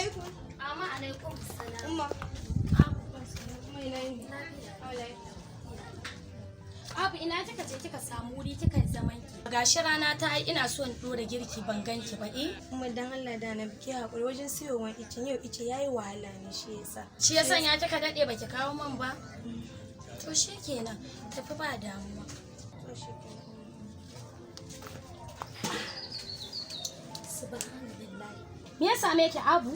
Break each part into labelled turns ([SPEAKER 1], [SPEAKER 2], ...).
[SPEAKER 1] Alaikum.
[SPEAKER 2] Amma alaikum salam.
[SPEAKER 1] Umma. Umma, ina yini?
[SPEAKER 2] Abu, ina kika je kika samu wuri kika yi zaman ki? Gashi rana ta yi, ina so in dora girki, ban ganki ba eh.
[SPEAKER 1] Umma, dan Allah da na biki hakuri wajen siyowan icen yau, ice yayi wahala ne, shi yasa.
[SPEAKER 2] Shi ya sanya kika dade baki kawo man ba? To shikenan, tafi, ba damuwa.
[SPEAKER 1] To shikenan.
[SPEAKER 2] Subhanallahi. Me ya same ki, Abu?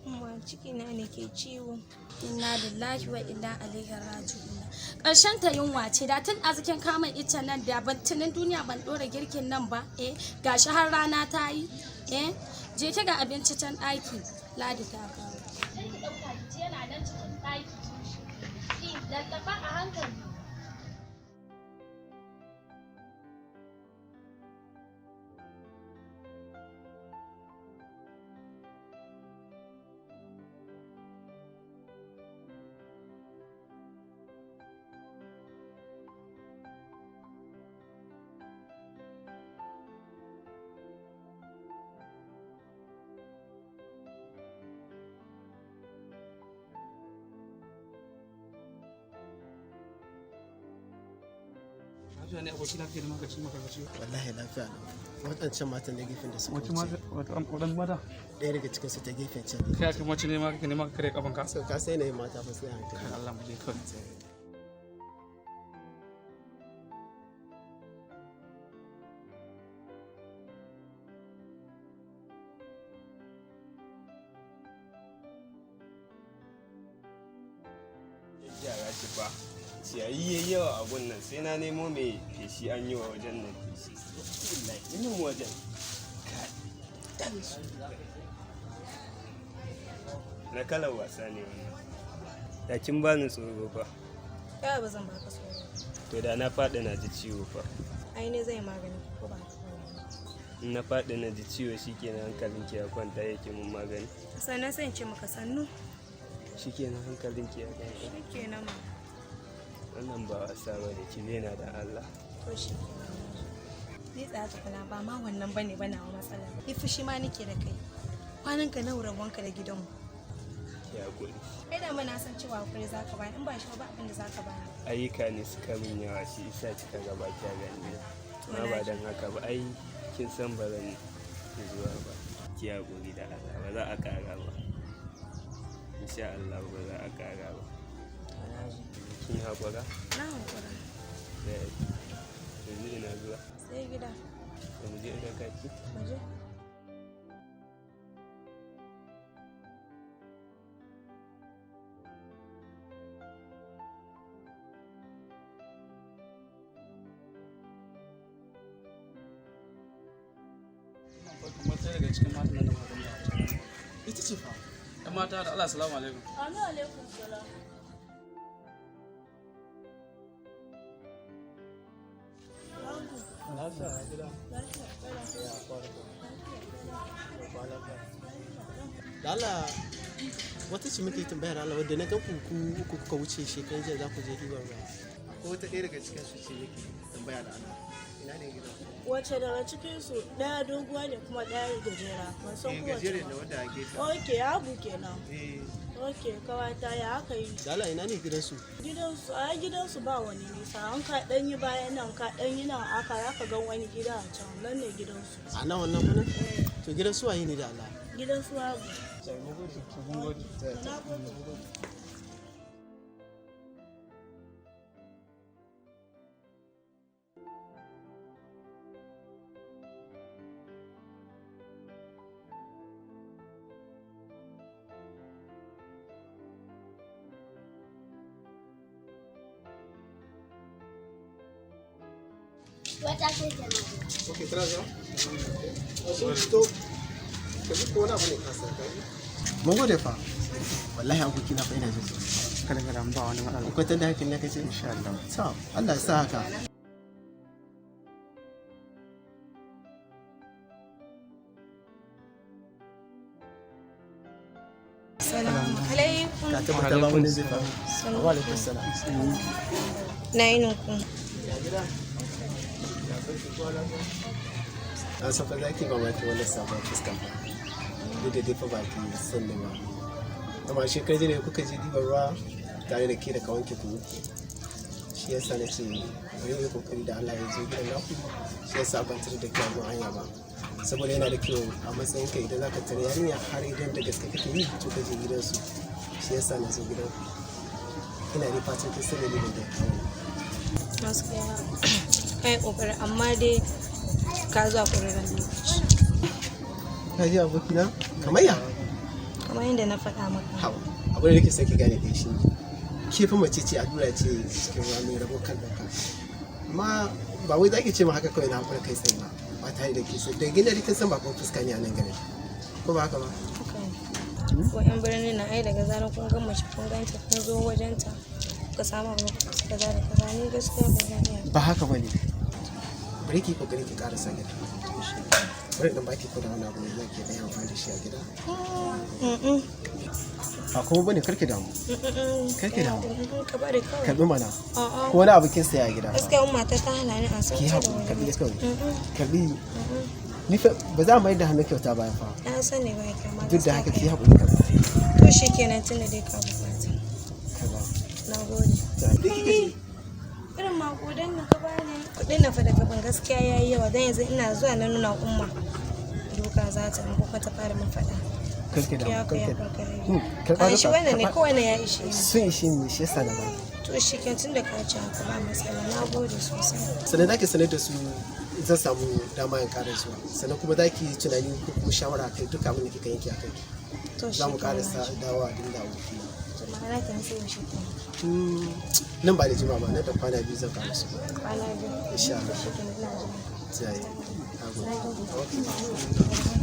[SPEAKER 1] Umma, ciki na ne ke ciwo.
[SPEAKER 2] Inna lillahi wa inna ilaihi raji'un. Karshen ta yunwa ce. Da tun azikin kama icen nan, da ban tunin duniya ban dora girkin nan ba eh. Gashi har rana ta yi eh. Je ki ga abinci can daki, Ladi ta kawo. Sai ki dauka ki ci, yana nan cikin daki. Ki lallaba a hankali.
[SPEAKER 3] Lafiya ne, aboki? Lafiya ne maka ci maka ci?
[SPEAKER 4] Wallahi lafiya lau. Waɗancan matan na gefen da suka
[SPEAKER 3] Wace
[SPEAKER 4] wuce.
[SPEAKER 3] mata? Waɗannan mata?
[SPEAKER 4] Ɗaya daga cikin su ta gefen can.
[SPEAKER 3] Kai aka mace ne ma kake nema ka kare kafanka.
[SPEAKER 4] So ka sai yanayin mata fa sai hankali.
[SPEAKER 3] Kai, Allah mu je kawai.
[SPEAKER 5] Yara shi fa ciyayi yayi yawa a gun nan, sai na nemo mai feshi an yi wa wajen nan feshi. Wallahi inin wajen. Kai, dan su. Na kalar wasa ne wannan. Da kin bani tsoro fa.
[SPEAKER 1] Ya, ba zan baka tsoro.
[SPEAKER 5] To, da na faɗi na ji ciwo fa?
[SPEAKER 1] Ai ne zai magani, ko ba haka ba?
[SPEAKER 5] In na faɗi na ji ciwo, shikenan hankalinki ya kwanta, yake mun magani?
[SPEAKER 1] Sannan sai in ce maka sannu.
[SPEAKER 5] Shikenan hankalinki ya kwanta?
[SPEAKER 1] Shikenan ma.
[SPEAKER 5] Wannan ba wasa ba ne, ki daina da Allah.
[SPEAKER 1] To shikenan. Ni tsaya tukuna, ba ma wannan bane ba nawa matsala. Ni fushi ma nake da kai. Kwanan ka nawa rabonka da gidanmu?
[SPEAKER 5] Ki haƙuri.
[SPEAKER 1] Kai da na san cewa hakuri zaka bani, in ba shi ba abin da zaka bani.
[SPEAKER 5] Ayyuka ne suka min yawa, shi isa kika ga ba kya gani na.
[SPEAKER 1] To,
[SPEAKER 5] Ma
[SPEAKER 1] na
[SPEAKER 5] ba
[SPEAKER 1] ji.
[SPEAKER 5] don haka ba ai kin san ba zan zuwa ba. Ki haƙuri da Allah, ba za a ƙara ba. Insha Allah ba za a ƙara ba.
[SPEAKER 1] To na ji.
[SPEAKER 5] Kin haƙura?
[SPEAKER 1] Na hakura.
[SPEAKER 5] Da yanzu ina zuwa.
[SPEAKER 1] Sai gida.
[SPEAKER 5] Da mu je in raka ki.
[SPEAKER 1] Mu je.
[SPEAKER 3] Kamar ɗaya daga cikin matan nan da muka gani a wancan.
[SPEAKER 4] Ita ce fa.
[SPEAKER 3] Yan mata, da Allah, salamu alaikum.
[SPEAKER 6] Amin, alaikum salam.
[SPEAKER 4] Da Allah, wata ce muke tambayar Allah, wadda na ga ku ku uku kuka wuce shekaran jiya za ku je ɗiban ruwa. Akwai wata ɗaya daga cikin su ce muke tambaya da Allah. Ina ne gidan?
[SPEAKER 6] Wace daga cikin su? Ɗaya doguwa ne kuma ɗaya gajera. Ban san
[SPEAKER 4] Eh,
[SPEAKER 6] kowace
[SPEAKER 4] gajere
[SPEAKER 6] ba.
[SPEAKER 4] da wadda a gefe.
[SPEAKER 6] Ok, Abu kenan.
[SPEAKER 4] Eh.
[SPEAKER 6] Ok, kawata, ya aka yi?
[SPEAKER 4] Da Allah, ina ne gidansu?
[SPEAKER 6] Gidansu, a gidansu ba wani nisa. An ka ɗan yi bayan nan, ka ɗan yi nan aka, za ka gan wani gida a can. Nan ne gidansu.
[SPEAKER 4] A nan wannan kwanan? To, gidan su waye ne da Allah?
[SPEAKER 6] Gidansu Abu.
[SPEAKER 3] Mun gode.
[SPEAKER 6] Na gode.
[SPEAKER 2] Wata ce kenan.
[SPEAKER 4] Ok, tana zuwa? To, ka ji ko wani abu ne ka sa ka ji? Mun gode fa. Wallahi abokina fa ina jin tsoro.
[SPEAKER 3] Kada ka damu, ba wani matsala.
[SPEAKER 4] Kwantar da hankali na kace?
[SPEAKER 3] Insha Allah.
[SPEAKER 4] To, Allah ya sa haka.
[SPEAKER 1] Salamu alaikum.
[SPEAKER 4] Ka tabbata ba wani zai faru. Wa alaikum salam.
[SPEAKER 1] Na yinin ku.
[SPEAKER 4] Ya gida? Ya sauki, kowa lafiya? An san fa za ki mamaki wannan sabon fuskan fa. Duk da dai fa ba ki san ni ba. Amma shekaran jiya ne kuka je ɗiban ruwa tare da ke da kawanki ku uku. Shi yasa na ce bari mu yi kokari da Allah ya zo gidan naku, shi yasa ban tare da ke a hanya ba. Saboda yana da kyau a matsayin ka idan zaka tare yarinya har idan da gaske kake yi to ka je gidansu. Shi yasa na zo gidan ku. Ina dai fatan kin san dalilin da ya kawo ni.
[SPEAKER 1] Gaskiya ka yi ƙoƙari amma dai ka zo a ƙurarren lokaci.
[SPEAKER 4] Ka ji abokina? Kamar ya?
[SPEAKER 1] Kamar yadda na faɗa maka.
[SPEAKER 4] Hawa, abin da nake son ki gane dai shi ne. Ke fa mace ce allura ce cikin ruwa mai rabo kan ɗauka. Amma ba wai za ki ce ma haka kawai na haƙura kai tsaye ba. Ba tare da ke so. Da gina kin san bakon fuska ne a nan garin. Ko ba haka ba?
[SPEAKER 1] Haka ne. Ko 'yan birnin na ai daga zarar kun ga mace kun ganta kun zo wajenta kuka samu abu kaza da kaza, ni gaskiya ban zan iya.
[SPEAKER 4] Ba haka ba ne. Bari ki kokari ki ƙarasa gida. Bari ɗan baki ko da wani abu ne za ki ɗan amfani da shi a gida.
[SPEAKER 1] Mm-mm.
[SPEAKER 4] Ba kuma bane, karki damu.
[SPEAKER 1] Mm-mm.
[SPEAKER 4] Kar ki damu.
[SPEAKER 1] Ka bari kawai.
[SPEAKER 4] Karɓi mana.
[SPEAKER 1] A'a.
[SPEAKER 4] Ko wani abu kin saya a gida.
[SPEAKER 1] Gaskiya umma ta ta hana ni an san
[SPEAKER 4] Ki
[SPEAKER 1] da
[SPEAKER 4] haƙuri,
[SPEAKER 1] wani.
[SPEAKER 4] karɓi kawai.
[SPEAKER 1] Mm-mm.
[SPEAKER 4] Karɓi. Ni fa ba za a mai da hannu kyauta baya fa.
[SPEAKER 1] Na sani ba kyau amma
[SPEAKER 4] Duk da
[SPEAKER 1] gaskiya
[SPEAKER 4] haka
[SPEAKER 1] ka
[SPEAKER 4] ki
[SPEAKER 1] yi.
[SPEAKER 4] haƙuri karɓa.
[SPEAKER 1] To shi kenan tunda dai ka bukata.
[SPEAKER 4] Karɓa.
[SPEAKER 1] Na gode.
[SPEAKER 4] Da kika ce
[SPEAKER 1] Irin maƙudan nan ka bani. Kuɗin na fa da gaban gaskiya yayi yawa don yanzu ina zuwa na nuna umma. Duka za ta ko kuma ta fara min faɗa.
[SPEAKER 4] Karki damu,
[SPEAKER 1] Gaskiya ka
[SPEAKER 4] karki
[SPEAKER 1] ya
[SPEAKER 4] damu.
[SPEAKER 1] karkare.
[SPEAKER 4] Karɓa
[SPEAKER 1] A shi
[SPEAKER 4] duka,
[SPEAKER 1] wannan ne
[SPEAKER 4] karɓa.
[SPEAKER 1] kowane ya ishe ni.
[SPEAKER 4] Sun ishe ni shi yasa na baki.
[SPEAKER 1] To shi kenan tunda ka ci haka ba matsala, na gode sosai.
[SPEAKER 4] Sannan za ki sanar da su zan samu dama in ƙara zuwa. Sannan kuma za ki yi tunani ko kuma shawara kai duk abin da kika yanke a kai.
[SPEAKER 1] To shi
[SPEAKER 4] Za mu
[SPEAKER 1] kenan.
[SPEAKER 4] ƙarasa dawowa dinga aboki.
[SPEAKER 1] To ma'ana kenan sai yaushe kenan.
[SPEAKER 4] Nan ba da jima ba, nan da kwana 2 zan ƙara su.
[SPEAKER 1] Kwana 2.
[SPEAKER 4] Insha
[SPEAKER 1] To
[SPEAKER 4] Allah.
[SPEAKER 1] shi kenan ina jira.
[SPEAKER 4] Sai. Na gode. Okay.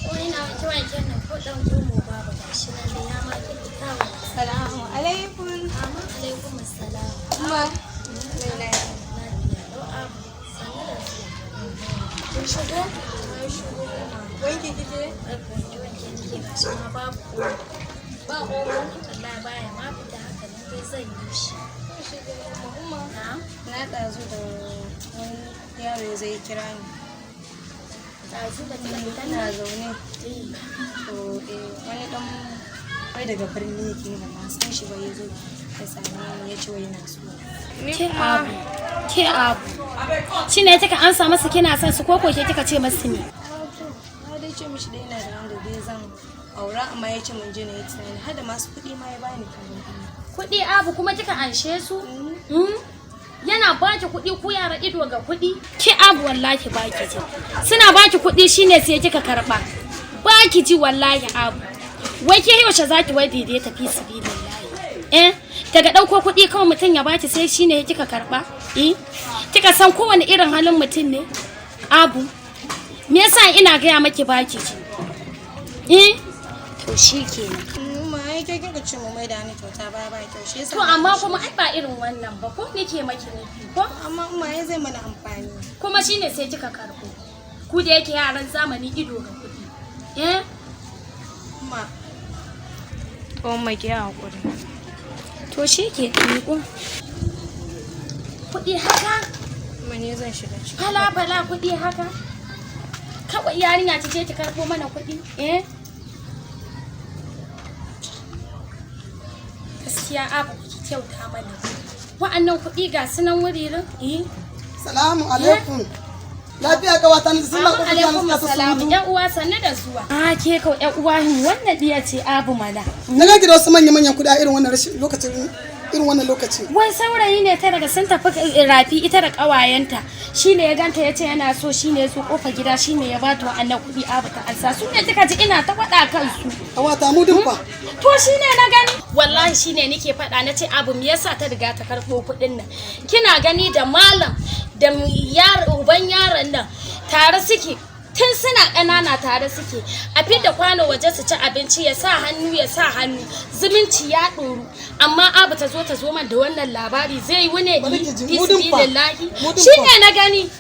[SPEAKER 2] Ko ina wanke wanken nan ko ɗan omo babu, gashi nan dai ya ma ki fita wa.
[SPEAKER 1] Salamu alaikum.
[SPEAKER 2] Amin alaikum assalam.
[SPEAKER 1] Umma.
[SPEAKER 2] Lafiya lau abu. Sannu da zuwa. Kin shigo?
[SPEAKER 1] Na shigo umma. Wanke kike?
[SPEAKER 2] Ai ko wanke wanke nake, gashi ma babu omo. Ba omo wallahi baya ma fita, haka nan dai zan yi shi.
[SPEAKER 1] To shi kenan umma. Umma.
[SPEAKER 2] Na'am.
[SPEAKER 1] Na ɗazu da wani yaro ya zai kira ni.
[SPEAKER 2] Ɗazu da kika fita
[SPEAKER 1] Ina
[SPEAKER 2] nan?
[SPEAKER 1] zaune.
[SPEAKER 2] Eh.
[SPEAKER 1] To wani ɗan wai daga birni yake, ba ma san shi ba, ya zo ya same ni ya ce wai yana so. Ni
[SPEAKER 2] Ke abu. Ke abu. Shi ne kika ansa masa kina son su ko ke kika ce masu ne?
[SPEAKER 1] To na dai ce mishi dai ina da wanda dai zan aura, amma ya ce mun je na yi tunani, har da masu kuɗi ma ya bani kamin.
[SPEAKER 2] Kuɗi abu kuma kika anshe su? Mm? Yana baki kuɗi, ku yara ido ga kuɗi? Ki abu wallahi baki ji. Suna baki kuɗi shine sai kika karɓa. Baki ji wallahi abu. Wai ke yaushe zaki wai daidaita fi sabilillahi? Eh? Daga ɗauko kuɗi kawai mutum ya baki sai shine kika karɓa? Eh? Kika san kowane irin halin mutum ne? Abu. Me yasa ina gaya maki baki ji? Eh? To shikenan.
[SPEAKER 1] Umma ai ke kika ce mu mai da hannu kyauta baya ba kyau, shi yasa.
[SPEAKER 2] To amma kuma ai ba irin wannan ba ko nake maki nufi ko?
[SPEAKER 1] Amma umma ai zai mana amfani.
[SPEAKER 2] Kuma shine sai kika karbo. Ku da yake yaran zamani ido ga kuɗi. Eh?
[SPEAKER 1] Umma. Umma ki hakuri.
[SPEAKER 2] To shi ke miƙo. Kuɗi haka?
[SPEAKER 1] Umma ne zan shiga ciki.
[SPEAKER 2] Fala fala kuɗi haka? Kawai yarinya ki je ki karbo mana kuɗi? Eh? Gaskiya abu ki kyauta mana. Wa'annan kuɗi ga su nan wuririn? Eh?
[SPEAKER 7] Salamu alaikum. Lafiya kawata ni sun
[SPEAKER 2] Amin
[SPEAKER 7] na
[SPEAKER 2] alaikum
[SPEAKER 7] kofar
[SPEAKER 2] assalam.
[SPEAKER 7] surutu.
[SPEAKER 2] Yan uwa sannu da zuwa. A ke kau yan uwa wannan diya ce abu mana.
[SPEAKER 7] Na ga da wasu manya-manyan kuɗi a irin wannan rashin lokacin, irin wannan lokaci.
[SPEAKER 2] Wai saurayi ne ta daga sun tafi rafi ita da ƙawayenta. Shine ya ganta ya ce yana so, shine ya zo kofar gida shine ya bata wa'annan kuɗi abu ta ansa. Su ne kika ji ina ta faɗa kansu.
[SPEAKER 7] Kawata mu din fa.
[SPEAKER 2] To shine na gani. Wallahi shine nake faɗa na ce abu me yasa ta riga ta karɓo kuɗin nan. Kina gani da malam da uban yaron nan tare suke. Tun suna ƙanana tare suke, a fidda kwano waje su ci abinci, ya sa hannu ya sa hannu, zumunci ya ɗoru. Amma abu ta zo ta zo man da wannan labari zai yi wune
[SPEAKER 7] Bari ki ji, mu din fa.
[SPEAKER 2] bismillahi.
[SPEAKER 7] Mu din fa.
[SPEAKER 2] Shine na gani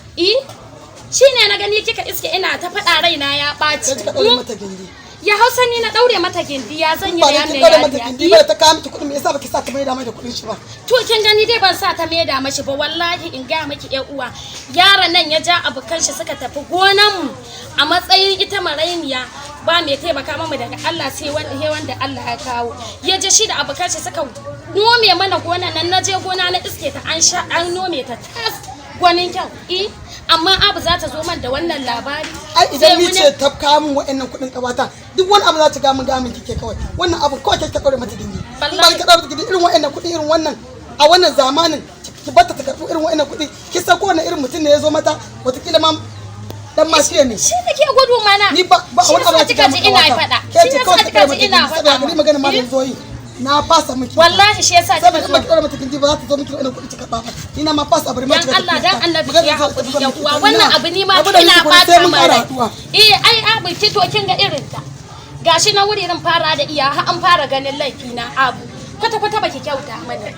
[SPEAKER 2] shine na gani kika iske ina ta faɗa raina ya ɓaci.
[SPEAKER 7] Sai kika ɗaure mata gindi.
[SPEAKER 2] Ya Hausa ni na daure mata gindi, ya zan yi
[SPEAKER 7] Ba
[SPEAKER 2] da
[SPEAKER 7] da kin
[SPEAKER 2] wannan
[SPEAKER 7] daure mata
[SPEAKER 2] yarinya?
[SPEAKER 7] gindi ba, da ta kawo miki kuɗin, me yasa baki sa ta mai da mai da kuɗin shi ba?
[SPEAKER 2] To kin gani dai ban sa ta maida mashi ba. Wallahi in ga miki ƴan uwa, yaron nan ya ja abokan shi suka tafi gonan mu a matsayin ita marainiya, ba mai taimaka mamu daga Allah sai wanda Allah ya kawo. Ya je shi da abokan shi suka nome mana gonan nan. Na je gona na iske ta an sha an nome ta tas, gwanin kyau. Eh, amma abu za ta zo man da wannan labari.
[SPEAKER 7] Ai idan
[SPEAKER 2] Sai
[SPEAKER 7] ni
[SPEAKER 2] wani-
[SPEAKER 7] ce ta kawo min wa'annan kuɗin, ƙawata, duk wani abu za ta ga min kike kawai. Wannan abu kawai kike ɗaure mata gindi. In ba
[SPEAKER 2] Wallahi.
[SPEAKER 7] ki ɗaure mata gindi irin wa'annan kuɗi, irin wannan a wannan zamanin ki batta ta karɓi irin wa'annan kuɗi, ki san kowane irin mutum ne ya zo mata, wataƙila ma dan mafiya ne.
[SPEAKER 2] Shi nake gudu mana.
[SPEAKER 7] Ni ba ba
[SPEAKER 2] Shi
[SPEAKER 7] wani abu
[SPEAKER 2] yasa
[SPEAKER 7] za ki
[SPEAKER 2] kika
[SPEAKER 7] ga
[SPEAKER 2] ji
[SPEAKER 7] min,
[SPEAKER 2] ina
[SPEAKER 7] ƙawata.
[SPEAKER 2] faɗa.
[SPEAKER 7] Ke
[SPEAKER 2] Shi
[SPEAKER 7] ce
[SPEAKER 2] yasa
[SPEAKER 7] kawai ta
[SPEAKER 2] kika
[SPEAKER 7] ɗaure
[SPEAKER 2] ji
[SPEAKER 7] mata
[SPEAKER 2] ina
[SPEAKER 7] gindi, saboda
[SPEAKER 2] faɗa.
[SPEAKER 7] ni magana ma da
[SPEAKER 2] Eh?
[SPEAKER 7] zo yi na fasa miki.
[SPEAKER 2] Wallahi shi yasa kika
[SPEAKER 7] Saboda in
[SPEAKER 2] zo.
[SPEAKER 7] baki ɗaure mata gindi ba, za ta zo miki da wannan kuɗi ki karɓa ba. Ni na ma fasa, bari ma
[SPEAKER 2] Dan
[SPEAKER 7] ki ga
[SPEAKER 2] Allah
[SPEAKER 7] tafiyar
[SPEAKER 2] dan
[SPEAKER 7] ta.
[SPEAKER 2] Annabi
[SPEAKER 7] Magana
[SPEAKER 2] ya
[SPEAKER 7] zo ta
[SPEAKER 2] haƙuri
[SPEAKER 7] zo
[SPEAKER 2] yan
[SPEAKER 7] miki
[SPEAKER 2] uwa
[SPEAKER 7] ita.
[SPEAKER 2] wannan
[SPEAKER 7] Ina.
[SPEAKER 2] abu ni ma
[SPEAKER 7] Abu da
[SPEAKER 2] ina
[SPEAKER 7] nake gudu
[SPEAKER 2] bata
[SPEAKER 7] sai mun
[SPEAKER 2] min
[SPEAKER 7] ƙara
[SPEAKER 2] rai.
[SPEAKER 7] haɗuwa.
[SPEAKER 2] Eh, ai abu ki to kin ga irin ta. Gashi na wuririn fara da iya har an fara ganin laifi na abu. Kwata kwata baki kyauta mana.